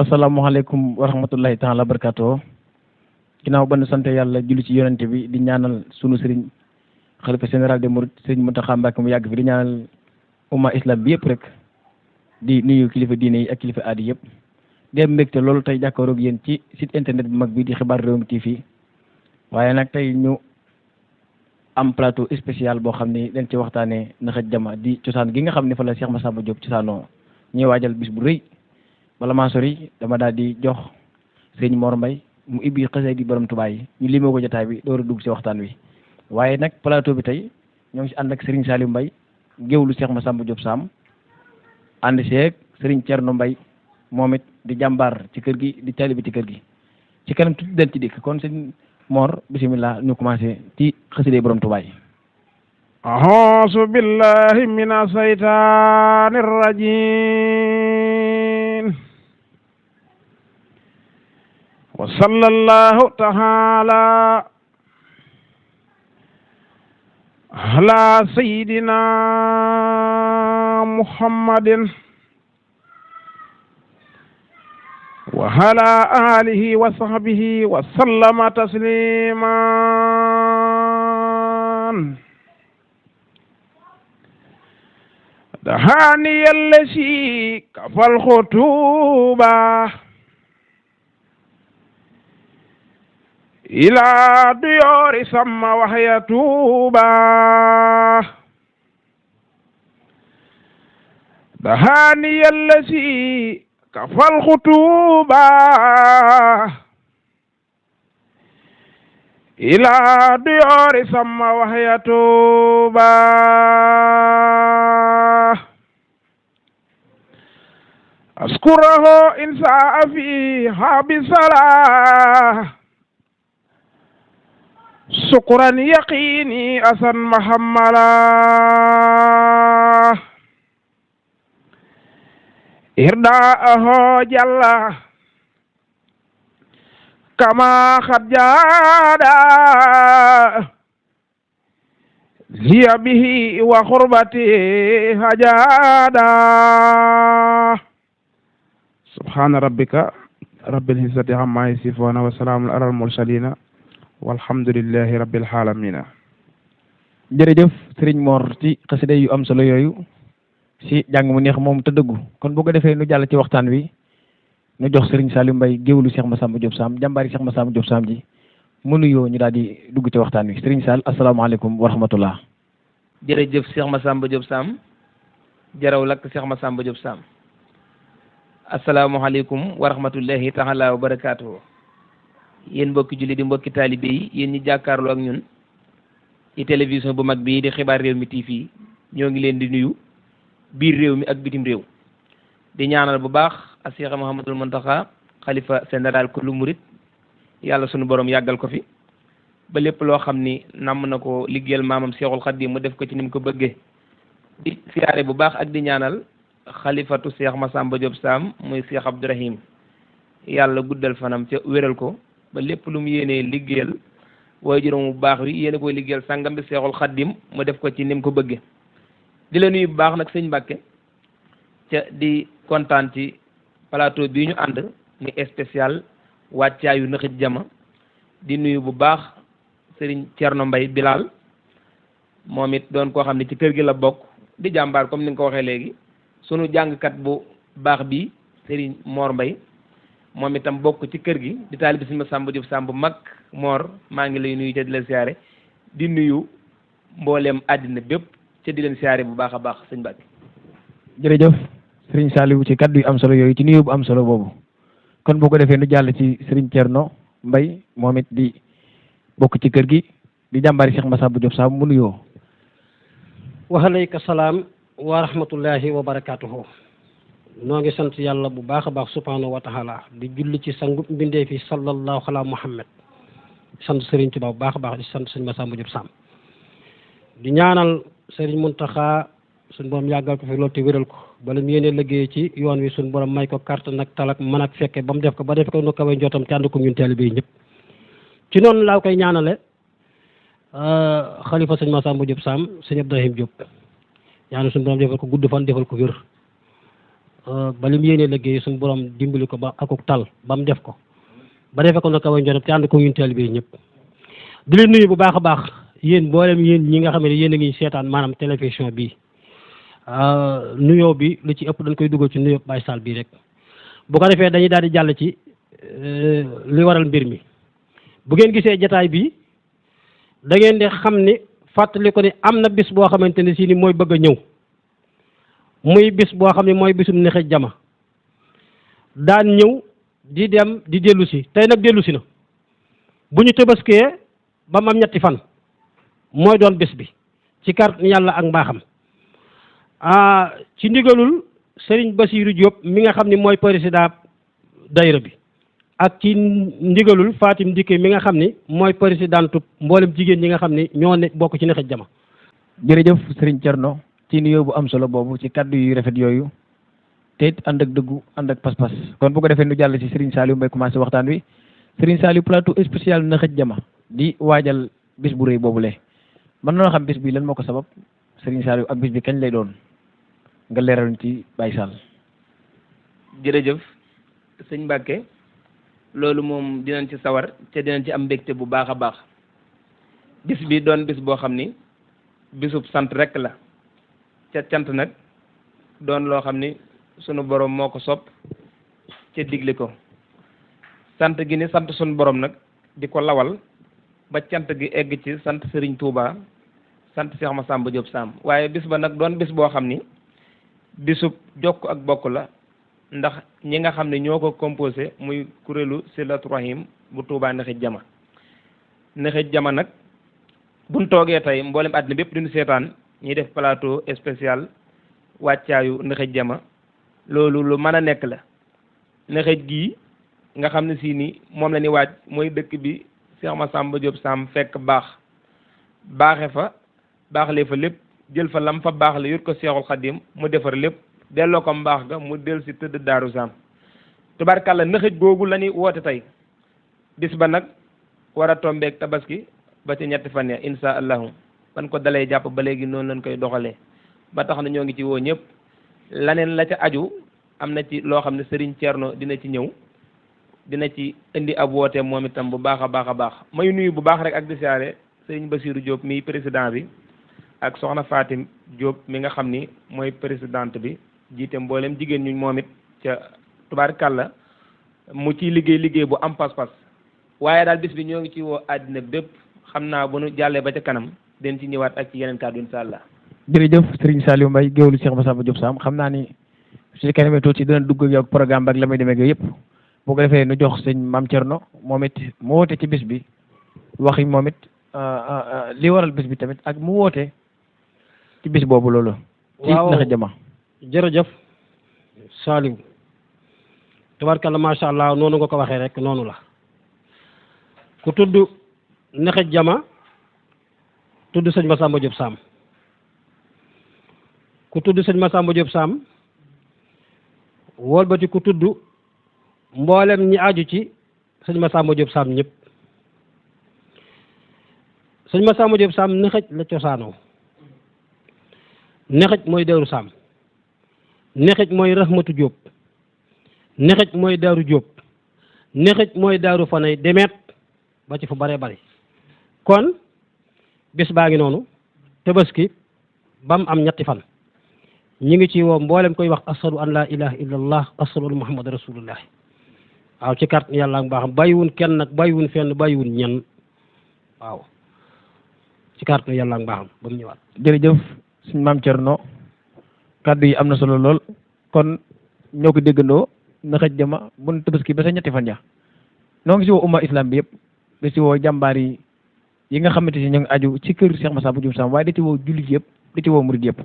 asalaamaaleykum wa rahmatullahi taala wa barakaatu. ginnaaw ba nu sant yàlla julli ci yonente bi di ñaanal sunu sëriñ xalifa général des mourides sëriñ Mountakha Mbacké mu yàgg fi di ñaanal umma islam bi yëpp rek di nuyu kilifa diine yi ak kilifa aadi yëpp. di am mbégte loolu tey jàkkaaroog yéen ci site internet bu mag bi di xibaar Rewmi TV waaye nag tey ñu am plateau spécial boo xam ni dañ ci waxtaanee naxa jama di cosaan gi nga xam ne fa la Cheikh Massamba Diop cosaanoo ñuy waajal bis bu rëy. bala maa sori dama daal di jox sëñ Mor Mbaye mu ibbi xasee di borom Tuubaa yi ñu limoo ko jotaay bi door a dugg ci waxtaan wi waaye nag plateau bi tey ñoo ngi ci ànd ak Serigne Saliou Mbaye géwlu Cheikh Massamba Diop Sam ànd seeg Serigne Thierno Mbaye moom it di jàmbaar ci kër gi di taalibe ci kër gi ci kanam tuuti dañ ci dikk kon sëñ Mor bisimilah ñu commencé ci xasee borom Tuubaa yi. a'uuzu billahi mina saytaani rajiim wa sallallahu ta'ala ala sayyidina muhammadin wa ala alihi wa sahbihi wa sallama tasliman dahani allazi kafal khutuba ila duyori samma wahya tuba dahani allazi kafal khutuba ila duyori samma wahya tuba askurahu insa fiha bisala sukran yaqini asan mahammala irdaahu jalla kama khad jada liya bihi wa qurbati hajada subhana rabbika rabbil izzati amma yasifuna wa salamun alal mursalina walhamdulillahi rabbil alamina. jërëjëf Serigne Mor ci xasida yu am solo yooyu si jàng mu neex moom te dëggu kon bu ko defee nu jàll ci waxtaan wi nu jox Serigne Saliou Mbaye géwlu Cheikh Massamba Diop Sam jàmbaari Cheikh Massamba Diop Sam ji mu nuyoo ñu daal di dugg ci waxtaan wi Serigne Sall asalaamaaleykum wa rahmatullah. jërëjëf Cheikh Massamba Diop Sam jaraw lakk Cheikh Massamba Diop Sam asalaamaaleykum wa rahmatullahi taala wa barakaatuhu. yéen mbokki julli di mbokki taalibe yi yéen ñi jàkkaarloo ak ñun ci télévision bu mag bii di xibaar Rewmi TV ñoo ngi leen di nuyu biir réew mi ak bitim réew di ñaanal bu baax a Cheikh Mouhamadoul Mountakha xalifa général kullu murid yàlla sunu borom yàggal ko fi ba lépp loo xam ni namm na ko liggéeyal maamam Cheikhul Khadim mu def ko ci ni mu ko bëggee di siyaare bu baax ak di ñaanal xalifatu Cheikh Massamba Diop Sam muy Cheikh Abdourahim yàlla guddal fanam ca wéral ko ba lépp lu mu yéenee liggéeyal waaye juróom bu baax wi yéene koy liggéeyal sàngam bi Seexul Xaddim mu def ko ci ni mu ko bëggee di la nuyu bu baax nag sëñ Mbàkke ca di kontaan ci plateau bii ñu ànd ni spécial wàccaayu naxit jama di nuyu bu baax Serigne Thierno Mbaye Bilal moom it doon koo xam ne ci kër gi la bokk di jàmbaar comme ni nga ko waxee léegi sunu jàngkat bu baax bi Serigne Mor Mbaye moom itam bokk ci kër gi di taalibe Sëriñ Massamba Diop Sam bu mag Mor maa ngi lay nuyu ca di leen siyaare di nuyu mbooleem àddina bépp ca di leen siyaare bu baax a baax sëñ Mbàkke. jërëjëf Serigne Saliou ci kaddu yu am solo yooyu ci nuyu bu am solo boobu kon boo ko defee nu jàll ci Serigne Thierno Mbaye moom it di bokk ci kër gi di jàmbaari Cheikh Massamba Diop Sam mu nuyoo. wa alayka salaam wa rahmatullahi wa barakaatuhu. noo ngi sant yàlla bu baax a baax subhanahu wa taala di julli ci sangu mbindee fi sallallahu ala muhammad di sant Serigne Touba bu baax a baax di sant Serigne Massamba Diop Sam di ñaanal Serigne Mountakha suñ borom yàggal ko fi loolu te wéral ko bala mu yéene liggéey ci yoon wi suñ borom may ko carte nag talak mën ak fekke ba mu def ko ba def ko nu kawe njottam te ànd ko ñun taalibe yi ñëpp ci noonu laa koy ñaanale xalifa sëñ Massamba Diop Sam sëñ Abdourahim Diop ñaanal suñ borom defal ko gudd fan defal ko wér ba lim yéenee liggéey suñu borom dimbali ko ba akuk tal ba mu def ko ba defee ko na kaw njortam te ànd ko ñun taalibe ñëpp di leen nuyu bu baax a baax yéen mboolem yéen ñi nga xam ne yéen a ngi seetaan maanaam télévision bii nuyoo bi lu ci ëpp dañ koy dugal ci nuyoo Baye Sall bii rek bu ko defee dañuy daal di jàll ci li waral mbir mi bu ngeen gisee jataay bi da ngeen di xam ni fàttali ko ni am na bis boo xamante ne si ni mooy bëgg a ñëw muy bis boo xam ne mooy bisum Nexe Jama daan ñëw di dem di dellu si tey nag dellu si na bu ñu tëbaskee ba mu am ñetti fan mooy doon bés bi ci kàr yàlla ak mbaaxam ci ndigalul Serigne Bassirou Diop mi nga xam ne mooy président dayra bi ak ci ndigalul Fatim Dikke mi nga xam ni mooy présidente mboolem jigéen ñi nga xam ni ñoo ne bokk ci Nexe Jama. jërëjëf Serigne Thierno ci nuyoo bu am solo boobu ci kaddu yu rafet yooyu te it ànd ak dëggu ànd ak pas-pas kon bu ko defee nu jàll ci Serigne Saliou Mbaye commencé waxtaan wi Serigne Saliou plateau spécial Nexe Jama di waajal bis bu rëy boobule mën na xam bis bi lan moo ko sabab Serigne Saliou ak bis bi kañ lay doon nga leeral ci Baye Sall. jërëjëf sëñ Mbacke loolu moom dinañ ci sawar te dinañ ci am mbégte bu baax a baax bis bi doon bis boo xam ni bisub sant rek la ca cant nag doon loo xam ni sunu borom moo ko sopp ca digle ko sant gi ni sant sunu borom nag di ko lawal ba cant gi egg ci sant Serigne Touba sant Cheikh Massamba Diop Sam waaye bis ba nag doon bis boo xam ni bisub jokk ak bokk la ndax ñi nga xam ne ñoo ko composé muy kuréelu Silatu Rahim bu Touba Nexe Jama Nexe Jama nag buñ toogee tey mboolem àddina bépp duñu seetaan ñuy def plateau spécial wàccaayu Nexe Jama loolu lu mën a nekk la Nexe gii nga xam ne si ni moom la ñuy waaj mooy dëkk bi Cheikh Massamba Diop Sam fekk baaxe fa baaxlee fa lépp jël fa lam fa baax la yut ko Seexul Xadim mu defar lépp delloo ko mbaax ga mu del si tëdd Daaru Sam tubarkàlla Nexe googu la ñuy woote tey bis ba nag war a tombeeg tabaski ba ci ñetti fan ya insha allahu ban ko dalee jàpp ba léegi noonu lañ koy doxalee ba tax na ñoo ngi ci woo ñëpp laneen la ca aju am na ci loo xam ne Serigne Thierno dina ci ñëw dina ci indi ab woote moom itam bu baax a baax a baax may nuyu bu baax rek ak di siyaare Serigne Bassirou Diop mi président bi ak soxna Fatim Diop mi nga xam ni mooy présidente bi jiite mboolem jigéen ñu moom it ca tubaarkàlla mu ciy liggéey bu am pas-pas waaye daal bis bi ñoo ngi ci woo àddina bépp xam naa bu nu jàllee ba ca kanam den ci ñëwaat ak ci yeneen kàddu insha allah. jërëjëf Serigne Saliou Mbaye géwlu Cheikh Massamba Diop Sam xam naa ni su kanamee tuuti dina dugg ak yow programme ak la muy demee ak yëpp boo ko defee nu jox sëñ Mame Thierno moom it mu woote ci bis bi waxi moom it li waral bis bi tamit ak mu woote ci bis boobu loolu. waaw ci Nexe Jama. jërëjëf Saliou tabarkalla macha allah noonu nga ko waxee rek noonu la ku tudd Nexe Jama tudd sëñ Massamba Diop Sam ku tudd sëñ Massamba Diop Sam wolbati ku tudd mboolem ñi aju ci sëñ Massamba Diop Sam ñëpp sëñ Massamba Diop Sam Nexe la cosaanoo Nexe mooy Daaru Sam Nexe mooy Rahmatu Diop Nexe mooy Daaru Diop Nexe mooy Daaru Fanay demeet ba ci fu bare bari kon bis baa ngi noonu tabaski ba mu am ñetti fan ñi ngi ci woo mboolem koy wax ashadu an la ilaha illa allah ashadu an muhammad rasulullah waaw ci kàrt yàlla ak baaxam bàyyiwun kenn nag bàyyiwun fenn bàyyiwun ñenn waaw ci kàrt yàlla ak baaxam ba mu ñëwaat. jërëjëf suñu Mame Thierno kaddu yi am na solo lool kon ñoo ko déggandoo Nexe Jama bu nu tabaski ba sa ñetti fan ja noo ngi si woo umma islam bi yëpp di si woo jàmbaar yi nga xamante si ñoo ngi aju ci kër Cheikh Massamba Diop Sam waaye di ci woo jullit yëpp di ci woo murid yëpp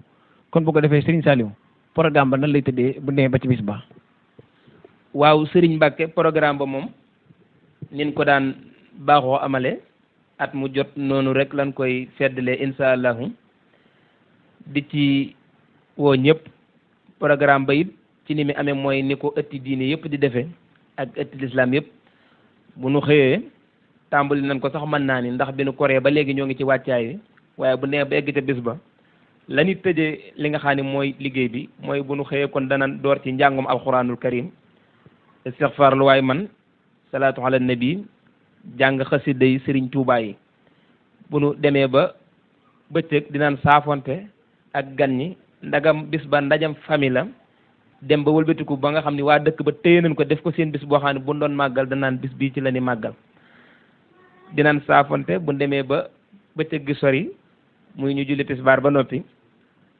kon bu ko defee Serigne Saliou programme ba nan lay tëddee bu nee ba ci bis ba. waaw Serigne Mbacke programme ba moom nin ko daan baaxoo amale at mu jot noonu rek lan koy feddalee insha allahu di ci woo ñëpp programme ba it ci ni mi amee mooy ni ko ëtti diine yëpp di defee ak ëtti lislaam yëpp bu nu xëyee tàmbali nañ ko sax mën naa ni ndax bi nu koree ba léegi ñoo ngi ci wàccaay wi waaye bu nee ba egg ca bis ba la ñuy tëjee li nga xam ne mooy liggéey bi mooy bu nu xëyee kon dana door ci njàngum alquranul karim istixfaar lu waay man salaatu ala nabi jàng xasida yi Sëriñ Tuubaa yi bu nu demee ba bëccëg dinaan saafonte ak gan ñi ndagam bis ba ndajam famille la dem ba wëlbatiku ba nga xam ne waa dëkk ba téye nañ ko def ko seen bis boo xam ne bu doon màggal danaan bis bii ci la ni màggal dinaan saafonte bu demee ba bëccëg gi sori muy ñu julli tisbaar ba noppi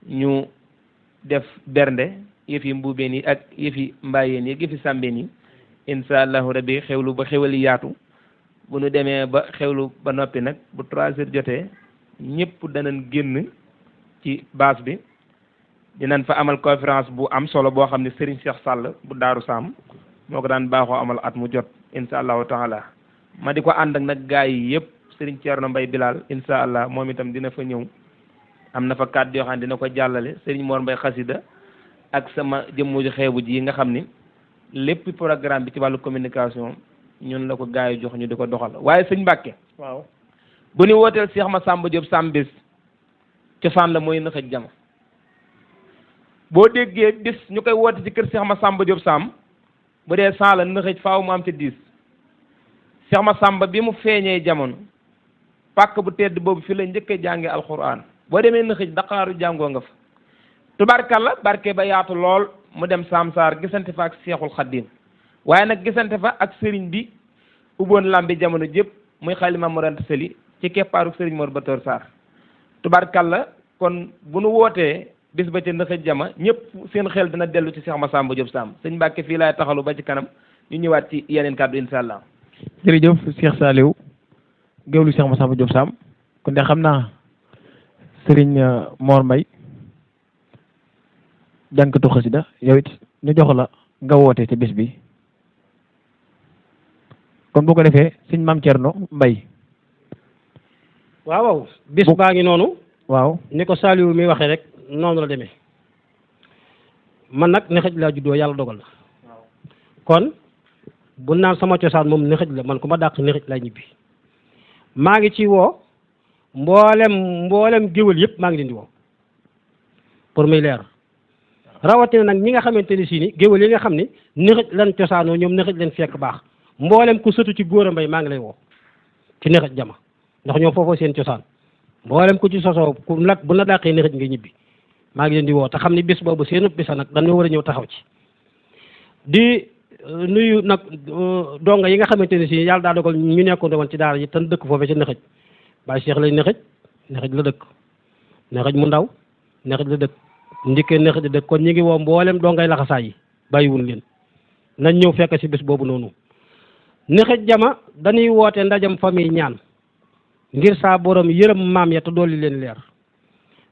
ñu def bernde yëfi mbuubeen yi ak yëfi mbaayeen yi ak yëfi sàmbeen yi insha allahu rabbi xewlu ba xewali yaatu bu nu demee ba xewlu ba noppi nag bu 3 heures jotee ñëpp danañ génn ci base bi dinañ fa amal conférence bu am solo boo xam ne Serigne Cheikh Sall bu Daaru Saam moo ko daan baaxoo amal at mu jot insha allahu taala ma di ko ànd ak nag gaa yi yëpp Serigne Thierno Mbaye Bilal insha allah moom itam dina fa ñëw am na fa kàddu yoo xam ne dina ko jàllale Serigne Mor Mbaye xasida ak sama jëmmu ji xeebu ji nga xam ni lépp programme bi ci wàllu communication ñun la ko gaa yi jox ñu di ko doxal waaye sëñ Mbàkke waaw bu ñu wooteel Cheikh Massamba Diop Sam bis cosaan la mooy nëxëj jama boo déggee bis ñu koy woote ci kër Cheikh Massamba Diop Sam bu dee 100 la nëxëj faaw mu am ci 10 Cheikh Massamba bi mu feeñee jamono pàkk bu tedd boobu fi la njëkk a jàngee alxuraan boo demee nëxëj Daqaaru jàngoo nga fa tubaarkalla barke ba yaatu lool mu dem Samsaar gisante fa ak Seexul Xaddim waaye nag gisante fa ak sëriñ bi ubboon lambi jamono jëpp muy xalima Morante Seli ci keppaaru sëriñ Mor Batoor Sarr tubaarkalla kon bu nu wootee bis ba ca nëxëj jama ñëpp seen xel dina dellu ci Cheikh Massamba Diop Sam sëñ Mbàkke fii laay taxalu ba ci kanam ñu ñëwaat ci yeneen kàddu insha allah. jërëjëf Cheikh Saliou géwlu Cheikh Massamba Diop Sam kon de xam naa Serigne Mor Mbaye jànkatu xasida yow it ñu jox la nga woote ci bis bi kon bu ko defee sëñ Maam Thierno Mbaye. waaw bis baa ngi noonu. waaw ni ko Saliou mi waxee rek noonu la demee man nag nëxëj laa juddoo yàlla dogal na kon bu naan sama cosaan moom nëxëj la man ku ma dàq nëxëj laa ñibbi maa ngi ci woo mboolem géwël yëpp maa ngi leen di woo pour muy leer rawatina nag ñi nga xamante ni si ni géwël yi nga xam ni nëxëj lan cosaanoo ñoom nëxëj leen fekk baax mboolem ku sëtu ci góor a mbay maa ngi lay woo ci nëxëj jama ndax ñoom foofoo seen cosaan mboolem ku ci sosoo ku nag bu na dàqee nëxëj nga ñibbi maa ngi leen di woo te xam ni bis boobu seenu bisa nag dañoo war a ñëw taxaw ci di nuyu nag donga yi nga xamante ne si yàlla daa dogal ñu nekkoon woon ci daara ji tan dëkk foofee ci nëxëj Baye Cheikh lay nëxëj la dëkk nëxëj mu ndaw nëxëj la dëkk ndikkee nëxëj la dëkk kon ñu ngi woo mboolem dongay laxasaay yi bàyyiwul leen nañ ñëw fekk si bis boobu noonu nëxëj jama dañuy woote ndajam famille ñaan ngir saa borom yërëm maam ya te dolli leen leer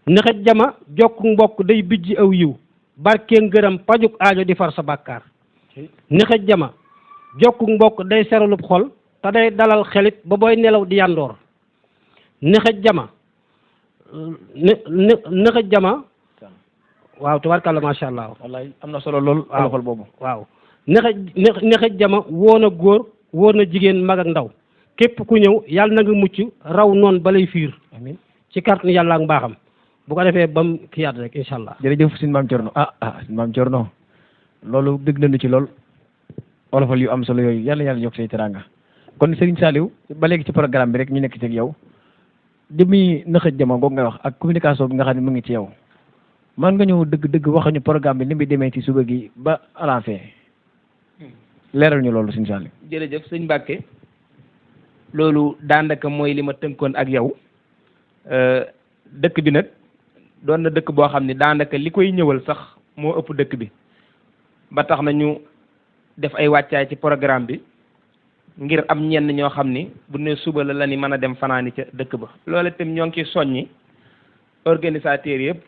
nëxëj jama jokk mbokk day bijji aw yiw barke ngërëm pajuk aajo di far sa bàkkaar nëxëj jama jokk mbokk day seralub xol te day dalal xelit ba booy nelaw di yandoor nëxëj jama nëxëj jama waaw tubaarkàlla macha allah wallaay am na solo lool xol boobu waaw nëxëj jama woon a góor woon a jigéen mag ak ndaw képp ku ñëw yàlla na nga mucc raw noon balay fiir amiin ci kàttanu yàlla ak mbaaxam bu ko defee bam kiyaat rek incha allah. jërëjëf sëñ Maam Thierno sëñ Maam Thierno loolu dégg nañu ci lool olofal yu am solo yooyu yàlla yàlla yokk say teraanga kon Serigne Saliou ba léegi ci programme bi rek ñu nekk ci ak yow demi nëxëj jama googu nga wax ak communication bi nga xam ne mu ngi ci yow man nga ñëw dëgg waxuñu programme bi ni muy demee ci suba gi ba à la fin leeral ñu loolu sëñ Saliou. jërëjëf sëñ Mbàkke loolu daanaka mooy li ma tënkoon ak yow dëkk bi nag doon na dëkk boo xam ne daanaka li koy ñëwal sax moo ëpp dëkk bi ba tax na ñu def ay wàccaay ci programme bi ngir am ñenn ñoo xam ni bu ne suba la ni mën a dem fanaani ca dëkk ba loolu itam ñoo ngi ciy soññi organisateurs yëpp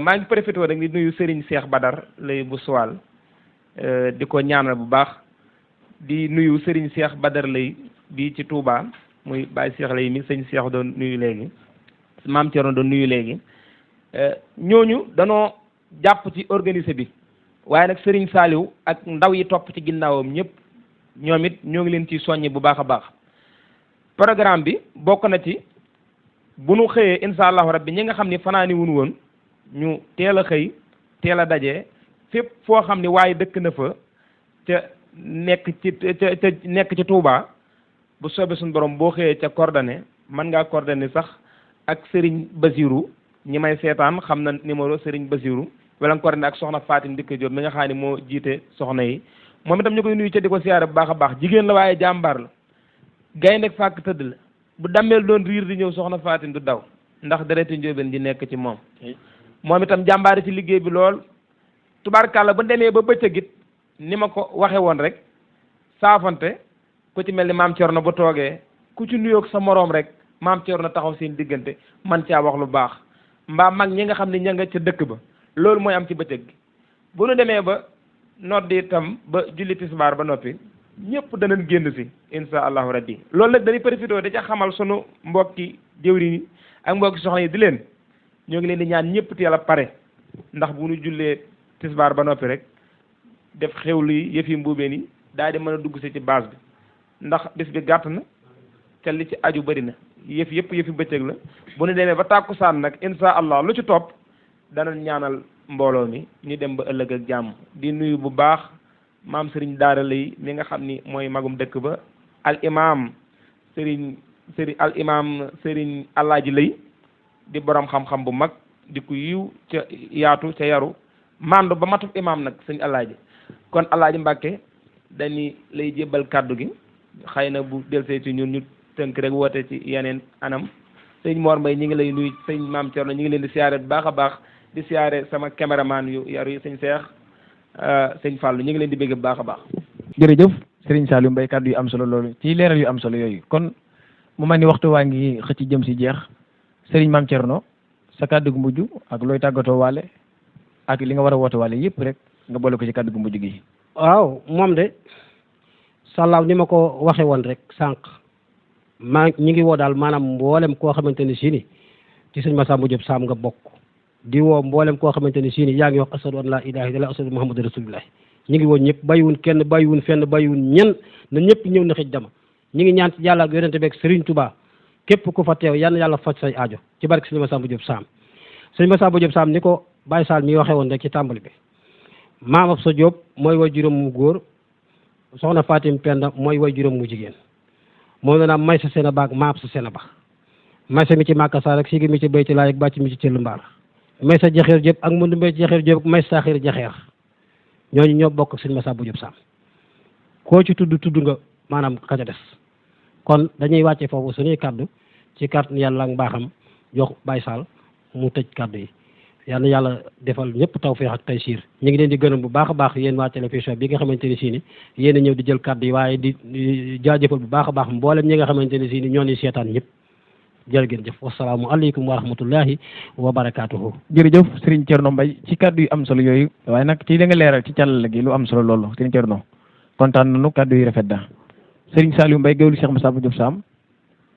maa ngi profité rek di nuyu Serigne Cheikh Badar lay bu suwal di ko ñaanal bu baax di nuyu Serigne Cheikh Badar lay bii ci Touba muy Baye Cheikh lay mi sëñ Cheikh doon nuyu léegi Maam Thierno doon nuyu léegi ñooñu danoo jàpp ci organiser bi waaye nag Serigne Saliou ak ndaw yi topp ci ginnaawam ñëpp ñoom it ñoo ngi leen ciy soññi bu baax a baax programme bi bokk na ci bu nu xëyee incha allahu rabbi ñi nga xam ni fanaani wun woon ñu teel a xëy teel a daje fépp foo xam ni waaye dëkk na fa ca nekk ci Touba bu soobee suñu borom boo xëyee ca coordonné mën ngaa coordonné sax ak Serigne Basirou ñi may seetaan xam na numéro Serigne Basirou wala nga coordonné ak soxna Fatim Dikk Diop mi nga xam ne moo jiite soxna yi moom itam ñu koy nuyu ca di ko siyaare bu baax a baax jigéen la waaye jàmbaar la gaynde fàkk tëdd la bu dammeel doon riir di ñëw soxna Fatim du daw ndax dereti njóobeen ji nekk ci moom moom itam jàmbaari ci liggéey bi lool tubaarkàlla ba demee ba bëccëg it ni ma ko waxe woon rek saafante ku ci mel ni maam Cerno bu toogee ku ci nuyoog sa moroom rek maam Cerno taxaw seen diggante man caa wax lu baax mbaa mag ñi nga xam ne ña nga ca dëkk ba loolu mooy am ci bëccëg gi bu nu demee ba noddi itam ba julli tisbaar ba noppi ñëpp danañ génn si insha allahu rabbi loolu nag dañuy profité da ca xamal sunu mbokki jëwriñ yi ak mbokki soxna yi di leen ñoo ngi leen di ñaan ñëpp teel a pare ndax bu ñu jullee tisbaar ba noppi rek def xewlu yi yëf yi mbuubeen yi daal di mën a dugg si ci base bi ndax bis bi gàtt na te li ci aju bëri na yëf yëpp yëfi bëccëg la bu ñu demee ba tàkkusaan nag insha allah lu ci topp danañ ñaanal mbooloo mi ñu dem ba ëllëg ak jàmm di nuyu bu baax maam Serigne Daara lay mi nga xam ni mooy magum dëkk ba al imam Serigne Alaaji lay di borom xam-xam bu mag di ku yiw ca yaatu ca yaru mandu ba matub imam nag sëñ Alaaji kon Alaaji Mbàkke dañuy lay jébbal kàddu gi xëy na bu delsee ci ñun ñu tënk rek woote ci yeneen anam sëñ Mor Mbay ñi ngi lay nuyu sëñ Maam Cerno ñi ngi leen di siyaare bu baax a baax di siyaare sama caméraman yu yaru yi sëñ Seex sëñ Fàllu ñu ngi leen di bégg bu baax a baax. jërëjëf Serigne Saliou Mbaye kàddu yu am solo loolu ci leeral yu am solo yooyu kon mu mel ni waxtu waa ngi xëcc jëm si jeex Serigne Maam Cerno sa kàddu gu mujj ak looy tàggatoo waale ak li nga war a woote waale yëpp rek nga boole ko ci kàddu gu mujj gi. waaw moom de sàllaaw ni ma ko waxe woon rek sànq ñi ngi woo daal maanaam mboolem koo xamante ni si ni ci sëñ Massamba Diop Sam nga bokk di woo mboolem koo xamante ni si ni yaa ngi wax asadu an laa ilaaha illallaah asadu muhammadu rasulullah ñi ngi woo ñëpp bàyyiwun kenn bàyyiwun fenn bàyyiwun ñen na ñëpp ñëw na xëj dama ñi ngi ñaan ci yàlla ak yonente beeg Serigne Touba képp ku fa teew yal na yàlla faj say aajo ci barke sëñ Massamba Diop Sam sëñ Massamba Diop Sam ni ko Baye Sall mi waxee woon rek ci tàmbali bi maam ab sa Diop mooy way juróom mu góor soxna Fatim Penda mooy way juróom mu jigéen moom na may sa seen a baag maab sa seen a bax may sa mi ci màkka saa rek sigi mi ci béyti laay ak bàcc mi ci cëll mbaar may sa jaxeer Diop ak mëndu mbay ci jaxeer Diop may sa saaxir jaxeer ñooñu ñoo bokk ak sëñ Massamba Diop Sam koo ci tudd nga maanaam ka ca des kon dañuy wàcce foofu suñuy kaddu ci kàttan yàlla ak mbaaxam jox Baye Sall mu tëj kaddu yi yal na yàlla defal ñëpp tawfeex ak taysiir ñu ngi leen di gërëm bu baax a baax yéen waa télévision bi nga xamante ni si ni yéen a ñëw di jël kaddu yi waaye di jaajëfal bu baax a baax mboolem ñi nga xamante ni si ni ñoo ni seetaan ñëpp jërë ngeen jëf wasalaamu aleykum wa rahmatullahi wa barakaatuhu. jërëjëf Serigne Thierno Mbaye ci kaddu yu am solo yooyu waaye nag ci da nga leeral ci càllale gi lu am solo loolu Serigne Thierno kontaan nañu kaddu yi rafet na Serigne Saliou Mbaye géwlu Cheikh Massamba Diop Sam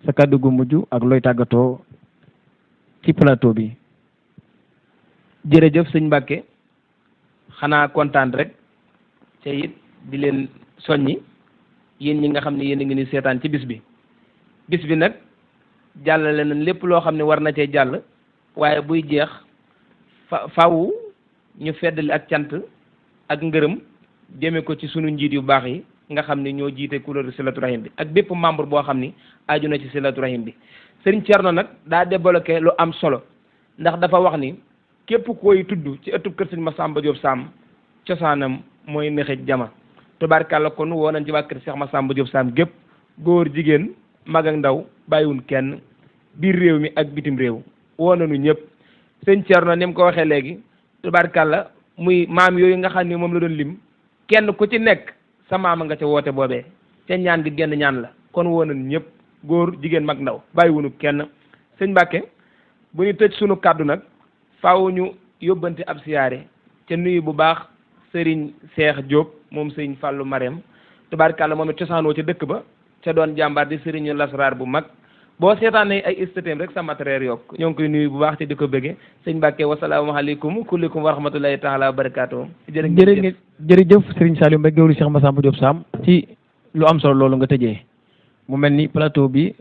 sa kaddu gu mujj ak looy tàggatoo ci plateau bi. jërëjëf sëñ Mbàkke xanaa kontaan rek te it di leen soññi yéen ñi nga xam ne yéen a ngi ni seetaan ci bis bi nag jàllale nañ lépp loo xam ne war na cee jàll waaye buy jeex faw ñu feddali ak cant ak ngërëm jëme ko ci sunu njiit yu baax yi nga xam ne ñoo jiite couleur Silatu Rahim bi ak bépp membre boo xam ni aju na ci Silatu Rahim bi Sëriñ Cerno nag daa débloqué lu am solo ndax dafa wax ni képp koy tudd ci ëttub kër sëñ Massamba Diop Sam cosaanam mooy nëxëj jama tubaarkàlla kon woo nañ ci waa kër Cheikh Massamba Diop Sam gépp góor jigéen mag ak ndaw bàyyiwun kenn biir réew mi ak bitim réew woo nañu ñëpp sëñ Thierno ni mu ko waxee léegi tubaarkàlla muy maam yooyu nga xam ne moom la doon lim kenn ku ci nekk sa maama nga ca woote boobee ca ñaan gi genn ñaan la kon woo nañu ñëpp góor jigéen mag ndaw bàyyiwunu kenn sëñ Mbàkke bu ñu tëj sunu kàddu nag faaw ñu yóbbante ab siyaare ca nuyu bu baax Serigne Cheikh Diop moom Serigne Fallou Marème tubaarkàlla moom it cosaanoo ca dëkk ba ca doon jàmbaar di Serigne Lasrar bu mag boo seetaanee ay istateem rek sa matériel yokk ñoo ngi koy nuyu bu baax te di ko bëggee sëñ Mbàkke wasalaamaaleykum kullikum wa rahmatullahi taala wa barakaatu. jërëjëf Serigne Saliou Mbaye géwlu Cheikh Massamba Diop Sam ci lu am solo loolu nga tëjee mu mel ni plateau bi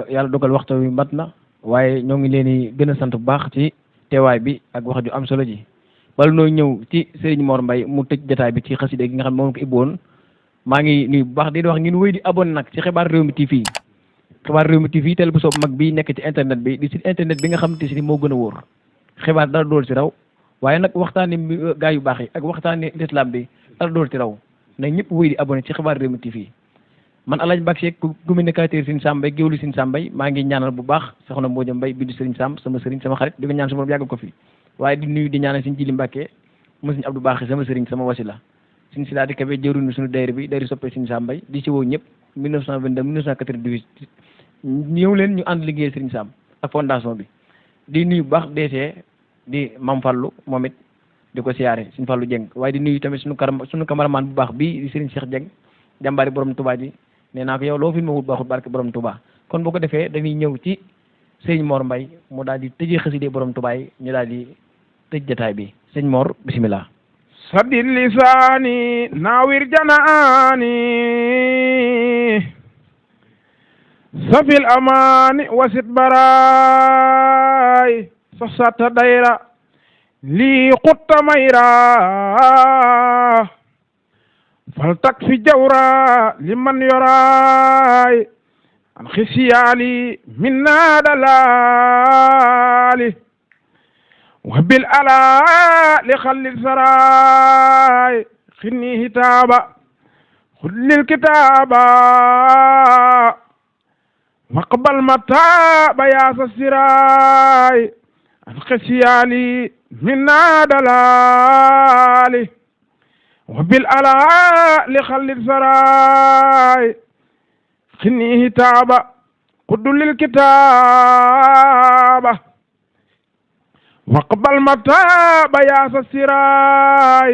yàlla dogal waxtu wi mat na waaye ñoo ngi leen di gën a sant bu baax ci teewaay bi ak wax ju am solo ji. bala noo ñëw ci Serigne Mor Mbaye mu tëj jotaay bi ci xasida gi nga xam ne moom ko ibboon maa ngi nuyu bu baax di wax ngeen wéy di abonné nag ci xibaar réew mi TV. xibaar réew mi TV télé bu soob mag bi nekk ci internet bi di site internet bi nga xamante si moo gën a wóor xibaar dara dool ci raw waaye nag waxtaani gaa yu baax yi ak waxtaani l'islam bi dara dool ci raw na ñëpp wéy di abonné ci xibaar réew mi TV. man Alaaji Mbàkke Seck communicateur Serigne Sam Mbaye géwlu Serigne Sam Mbaye maa ngi ñaanal bu baax soxna Mbooja Mbaye bindu Serigne Sam sama Serigne sama xarit di ko ñaan sama borom yàggal ko fi waaye di nuyu di ñaanal Serigne Jili Mbàkke mo Serigne Abdou Baax sama Serigne sama wasila Serigne Silaati Kebe jëruñu suñu daayira bi daayira soppe Serigne Sam Mbaye di ci woo ñëpp 1922 1998 ñëw leen ñu ànd liggéey Serigne Sam ak fondation bi di nuyu bu baax DC di Mam Fallu moom it di ko siyaare Serigne Fallu Dieng waaye di nuyu tamit suñu cameraman bu baax bii di Serigne Cheikh Dieng jàmbaari borom Touba ji nee naa ko yow loo fi ma wut baaxut barke borom Touba kon boo ko defee dañuy ñëw ci sëñ Mor Mbaye mu daal di tëjee xaside borom Touba yi ñu daal di tëj jotaay bi sëñ Mor bismillah. saddid lisaani naawir janaani safil amaani wasit baraay sasata dayra lii xutta mayra fal tak fi jawra liman yoraay an xisiyaali min naadalaali wa bil ala li xallil saraay xinni hitaaba xullil kitaaba waqbal mataaba yaasa siraay an xisiyaali min naadalaali wa bil ala li xallil saraay xinni hitaaba xullil kitaaba waqbal mataaba yaasa siraay